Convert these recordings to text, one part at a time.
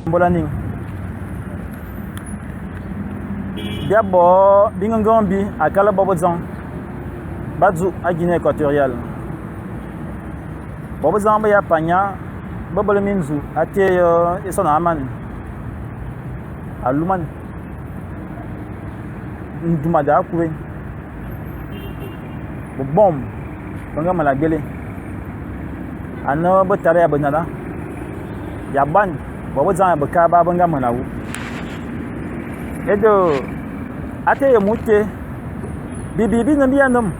Mbôla ning. Bia bo bingengeng bi akal bobedzang ba dzukh a Guinea Equatorial. Bobedzang be ya Panya be bele mindzukh a té ye é sono a man aluman nduma da kuiñ. Bebôm be nga mana gbele ane be tare ya benana ya ban bobedzang ya bekaa baa be nga mana wu. Éde a té ye môt té, bibii bi ne mbia n'nem.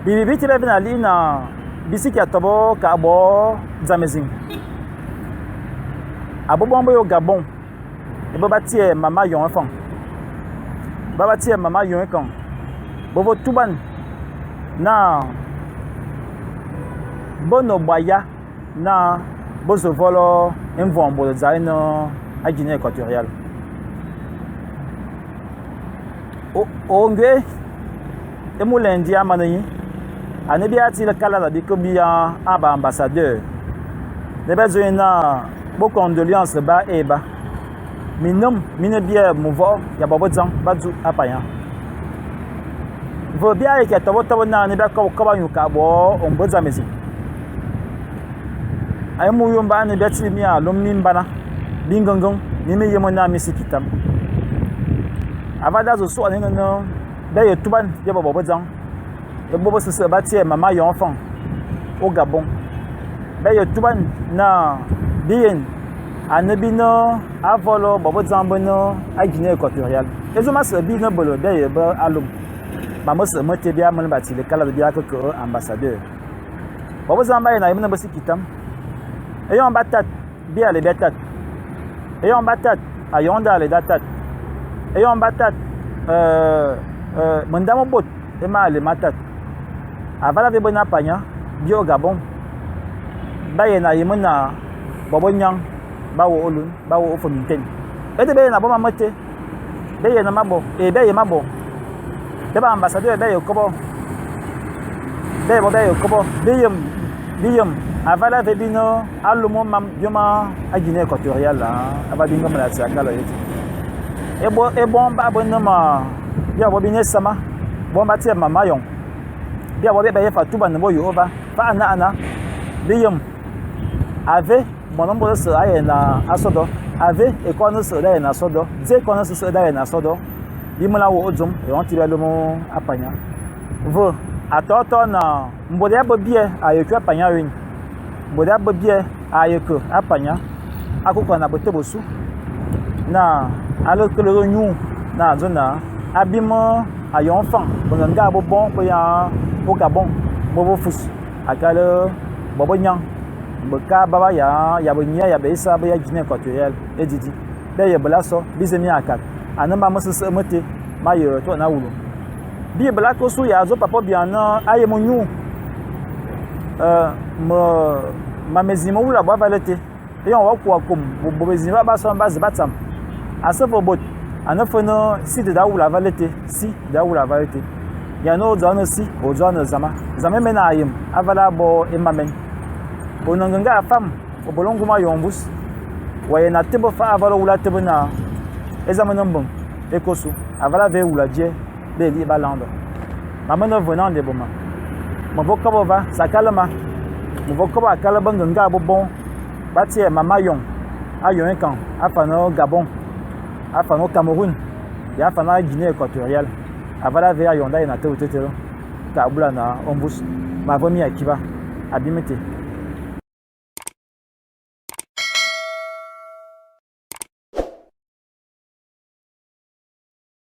Bibii bité bia ve naa lighi naa bi se ki a tobe kaa bo dzam ézing. A bo bong be y'ô Gabon. Ébe ba tsiè mam ayong éfang. Ba ba tsiè mam ayong ékang. Be vo tuban naa be ne bo aya naa be zu vole é mvong bôr dzaa é ne a Guinea Equatorial. Ô nge ému lundi a mane ñi, ane bia tsili kalare bi ke bi a ba ambassadeur ne bia dzô nye naa bo condoléances ba éba min'nem mi ne biè mevokh ya bobedzang ba dzukh a Panya. Ve, bia ye ki a tobe-tobe naa ne bia kobe añu kaa bo ô mbe dzam ézing. Ému éyong ba ane bia tsili mia alôm mimbana, bingengeng mi mi yeme naa mi se ki tam. Aval da zu sughlane é ne naa, bia ye tuban ye bo bobedzang é bôr besese ba tsiè mam ayong afang ô Gabon. Bia ye tuban naa bi yen ane bi ne avôlô bobedzang be ne a Guinea Equatorial. É dzôm ase bi ne bele bia ye be alôm. Mam mese meté bia mane ba tsili kalare bia ke keghe ambassadeur. Bobedzang ba yen ayem naa be se ki tam. Éyong ba tat, bia le bia tat. Éyong ba tat, ayong daa le da tat. Éyong ba tat, menda me-bôt éma le ma tat. Aval avé be ne Panya, bio Gabon, ba yen ayem naa bobeñang ba wokh ôlun, ba wokh fe mintéñ. Éde be yen bo mam meté, be yen ma bo, éé bia yem bo. Be ba ambassadeur bia ye kobo, bia ye bo bia ye kobo, bi yem, bi yem aval avé bi ne alum mam biôm a Guinea Equatorial aval bi nga mana tsi akal ayét. É bo é bong ba be ne ma bia bo bi ne nsama, bong ba tsiè mam ayong. Bia bo bia ye faa tubane bo Jehôva nfa ana-ana, bi yem avé moan mboo ôse a yen a so do, avé ékôan ôse da yen a so do, dzé ékôan ôsese da yen a so do. Bi mana wokh dzôm éyong té bia lôm Apanya. Ve, a too-too naa, mboo ya be biè a ye ku Apanya wiñ, mboo ya be biè a ye ke Apanya, a kôkôa naa be tebe ôsu naa a lere ke lere ñuu naa a dzô naa abim ayong nfang be nga ngaa be-bong be ya ô Gabon be va fus akal bobeñang bekaa baba ya beñiè ya beésaa be ya Guinea Equatorial édidi. Bia ye bele aso bi zen mia akal ane mam mesese meté ma ye toa naa wulu. Bi ye bele akal ôsu ya dzô Papa Obiang naa a yem ñuu mam mézing me wula bo aval été. Éyong wa ku akôm, bôr bézing ba so ba zu ba tsam. A se fe bôt, a ne fe naa si té da wulu aval été, si da wulu aval été. Ya ne ô dzô ane si, ô dzô ane zama. Nzame émién a yem aval a bo é mam mèñ. Ô ne ngengaa fam, ô bele ngum ayong mvus, wa yen a tebe faa aval ô wula tebe naa é dzam é ne mbeng é ke ôsu, aval avé éwula djié be lighi ba lang do. Mam me ne ve naa nde bo ma. Me ve kobe va, se akal ma, me ve kobe akal bengengaa be-bong ba tsiè mam ayong, ayong ékang, afan ô Gabon, afan ô Cameroun, ya afan a Guinée Equatoriale. Aval avé ayong da yen a tebe tetele kaa bulan ô mvus? Ma ve mia akiba abim té.